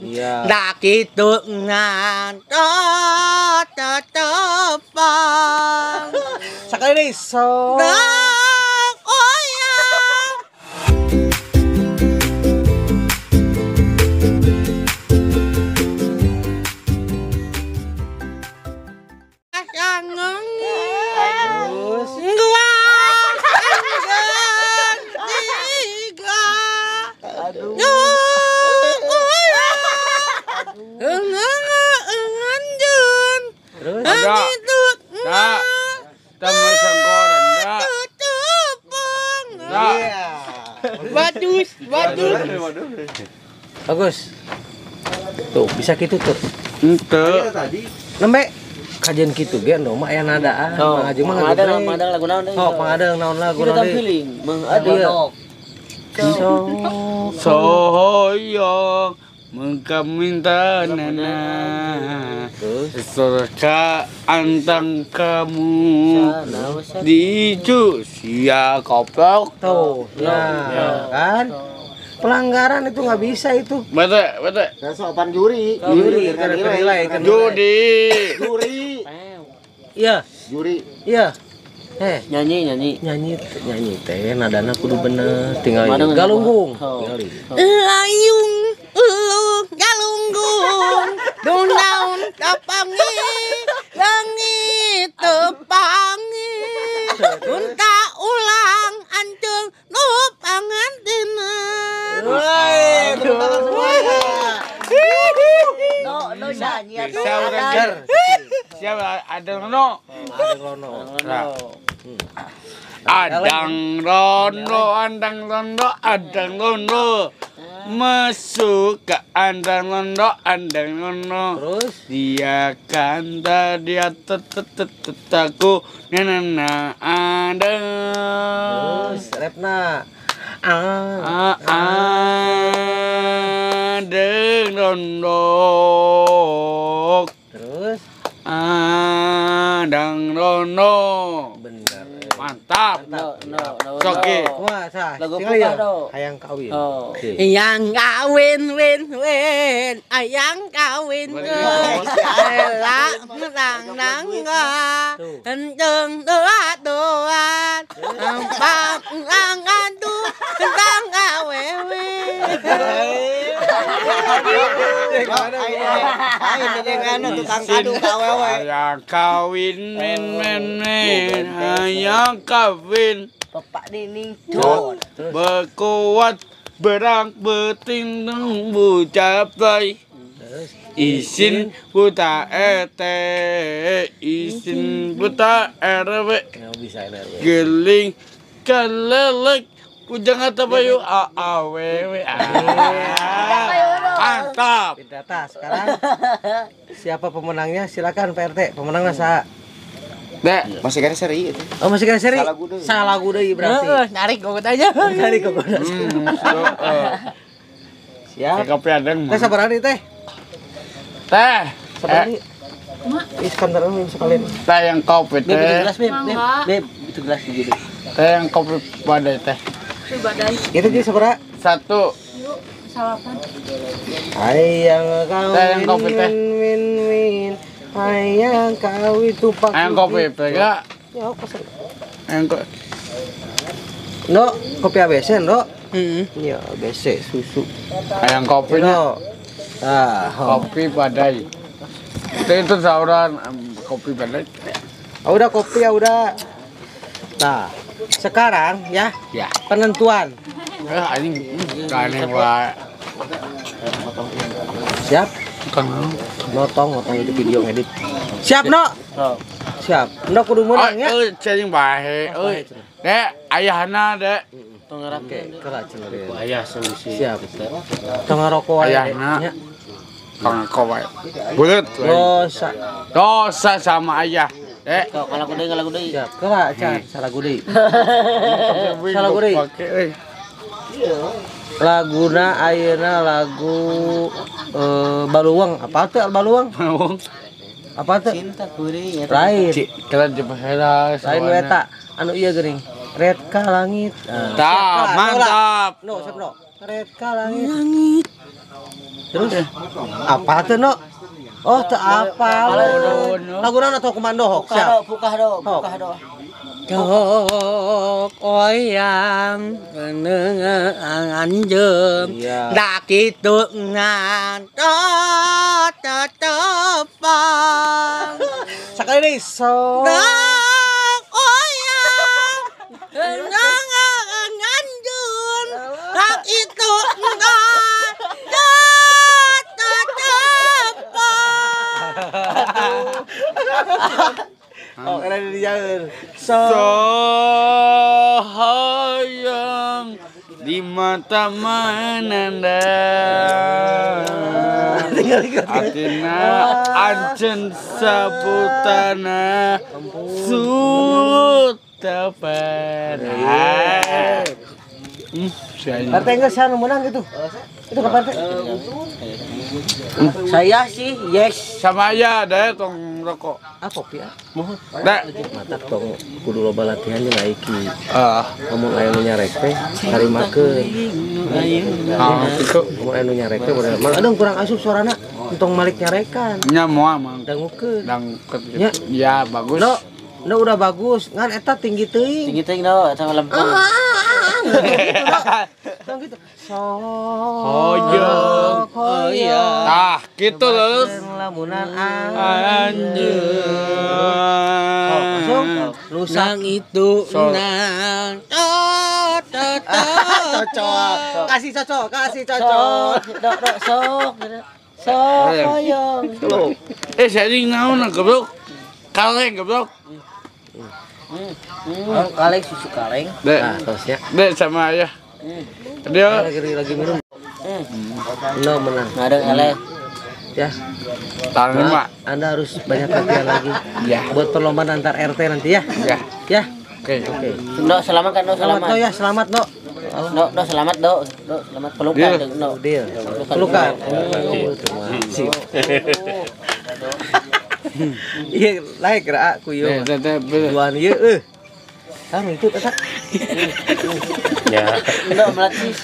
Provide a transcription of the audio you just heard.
Iya. Da kitu ngan tetepang. Sekali deui so. Oyang. Terus. Dua, tiga. Aduh. Terus. Ada. Da. Temu sangkoran, da. Da. Iya. Bagus, bagus. Bagus. Tuh, bisa gitu tuh. Ente. Nembe kajian kitu ge endo mah aya nadaan. Oh, Mang Ajeng mah pangadang, ngagebrek. pangadang lagu naon deui? Oh, pangadang naon lagu Kita naon deui? feeling, mengada. So. Sohoyong mengkaminta nana. Terus. Surga antang kamu di sia koplok. Tuh, nah, kan? Pelanggaran itu nggak bisa itu. Bete, bete. Saya sopan juri. Juri, karena nilai, karena nilai. Judi. Juri. Iya, Juri. iya. Eh, Nyanyi, nyanyi. nyanyi nyanyi teh nadana kudu bener tinggal Madang galunggung. Oh. Tinggal Layung lu galunggung dunaun tepangi langit tepangi unta ulang ancung nu pangantina. Woi, tepuk tangan semuanya. No, no nyanyi atuh. Bisa orang Ger. Siapa ada rono? Ada rono. Nah. Adang rono, andang rono, adang rono. Masuk ke andang rono, andang rono. Terus Dia kanta dia tetaku nana andang. terus repna. Ah, Andang rono. Terus Andang rono. bener. Mantap. No, no, no. Soki. Wah, sah. Lagu Tinggal ya. buka, do. Hayang kawin. Oh. Oke. Yang kawin win win, ayang kawin win, elak nang nang enteng doa doa, empat nang adu tentang awewe. Tukang kadu awewe. Hayang kawin men men men, hayang kawin. Bapak Nining Dot. Berkuat berang bertindang bucapai. Terus Isin buta RT, isin buta RW, nggak bisa NRW. geling kelelek ujang atau bayu a a w w. Mantap. Data sekarang siapa pemenangnya? Silakan Pak RT. Pemenangnya sa. Dek, Masih kan seri itu. Oh, masih kena seri. Salah lagu deui. Salah lagu deui berarti. Narik kok aja. Cari kok. Siap. Kopi adeng. Teh sabar teh. Teh. Sabar Iskandar ini sekalian. Teh yang kopi Beb, itu teh. gelas, Beb, Beb. Beb, itu gelas gitu. Teh yang kopi badai teh. Itu jadi sabaraha? Satu. Hayang kawin Teh yang kopi, teh. win win win. Hayang kawin tupak. Yang kopi teh. Ya, apa sih? Yang kopi. No, kopi ABC, no. Iya, ABC susu. Yang kopinya. No. Ah, oh. Kopi badai. Itu sauran kopi badai. Ah, udah kopi ya udah. Nah, sekarang ya Ya. penentuan. Anjing kaneng wae. Siap? Kan. Notong, notong itu video ngedit. Siap, No? Oh. Siap. No kudu menang ya. Euy, cing bae euy. Dek, ayahna dek. Oke, kerak cenah. Ayah solusi. Siap. Tong ngarokok wae. Ayahna. Nya. Kang kau wae. Bulet. Dosa. Dosa sama ayah. Dek. Kau kalau aku deui, kalau aku deui. Siap. Kerak can salah deui. Salah deui. Pake euy. Laguna ayeuna lagu Baluwang. Apa teh Baluwang? Wong. Apa teh? Cinta kuring eta. Lain. Cik, kalian jebahera. Lain nu eta anu ieu geuning. Red ka langit. Nah, Tah, siap, mantap. No, siap no. Red ka langit. Langit. Terus apa tuh no? Oh, teu apal. Lagu naon atuh komando hok siap. Buka do, buka do. Cok oyang anjeun da kitu ngan tetepang. Sakali deui so. Dak oyang anjeun da kitu ngan tetepang. Oh, karena di jalan. So hayang di mata menanda. Atina anjen sabutana sutapan. Partai enggak saya menang gitu. Itu ke partai. Saya sih yes. Sama aja ada tong rokok. Ah kopi ah. Mohon. Dek. Mata tong kudu loba latihan jeung aiki. Ah. Ngomong aya nu nyarek teh tarimakeun. Ah, kitu. Ngomong aya nu nyarek teh model mah aduh kurang asup suarana entong malik nyarekan. Nya moal mang. Dangukeun. Dangkeun Nya. gitu. Ya, bagus. No, no udah bagus. Ngan eta tinggi teuing. Tinggi teuing no, eta lempeng. Tong gitu. So Hoyong. hoyong. Tah, gitu terus. Lamunan Anjeun. Langsung rusak. Nang itu nang Cocok. Kasih cocok, kasih cocok. Sok, dok, dok, sok. Sok hoyong. Eh, saya naon goblok. Kaleng goblok. Kaleng susu kaleng. Dek, Nah, terusnya. dek sama ayah. Dia Lagi minum. No menang. Ada eleh. Ya. tangan lima. Anda harus banyak latihan lagi. Ya. Buat perlombaan antar RT nanti ya. Ya. Ya. Oke. Oke. Dok, selamat kan, Dok, Selamat selamat. no ya, selamat no. Dok, dok, selamat, Dok. Dok, selamat pelukan, Deal. Dok. Deal. Pelukan. Sip. Iya, laik gerak ku ieu. Dek, dek, dek. Duan ieu euy. Tah itu eta. Ya. Dok, melacis.